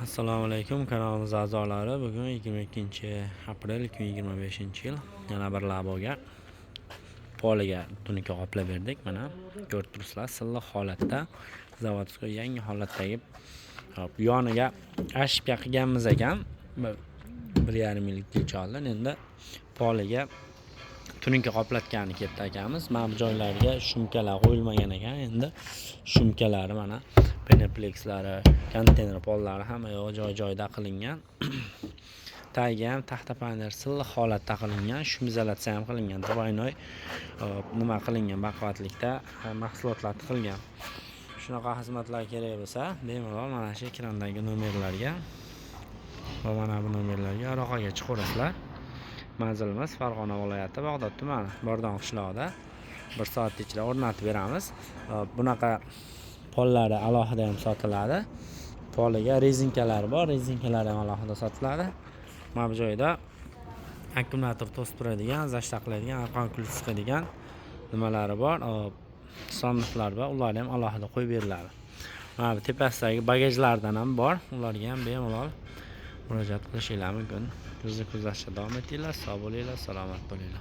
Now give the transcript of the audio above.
Assalomu alaykum, kanalimiz a'zolari. Bugun 22 aprel 2025-yil. Yana bir laboga poliga tunuka qoplab berdik. Mana, ko'rib turibsizlar, silliq holatda, заводской, yangi holatdagi. Hop, yoniga ошибка qilganmiz ekan 1,5 yil, 2 yilcha oldin. Endi poliga tunuka qoplatgani ketdi akamiz. Mana bu joylarga шумка lar qo'yilmagan ekan. Endi шумка lari, mana, peneplekslari, konteyner pollari, hamma yog'i joy joyida qilingan. Tagiga ham taxta paner silliq holatda qilingan, шумоизоляция ham qilingan, двойной nima qilingan, baquvvatlikda mahsulotlar tiqilgan. Shunaqa xizmatlar kerak bo'lsa, bemalol mana shu ekrandagi nomerlarga va mana bu nomerlarga aloqaga chiqaverasizlar. Manzilimiz Farg'ona viloyati, Bag'dod tumani, Bordon qishlog'ida. Bir soat ichida o'rnatib beramiz. Bunaqa pollari alohida ham sotiladi. Poliga rezinkalari bor, rezinkalari ham alohida sotiladi. Mana bu joyda akkumulyator to'sib turadigan, защита qiladigan, arqon ключ siqadigan nimalari bor, sandiqlar bor, ularni ham alohida qo'yib beriladi. Mana bu tepasidagi bagajlardan ham bor, ularga ham bemalol murojaat qilishinglar mumkin. Bizni kuzatishda davom etinglar. Sog' bo'linglar, salomat bo'linglar.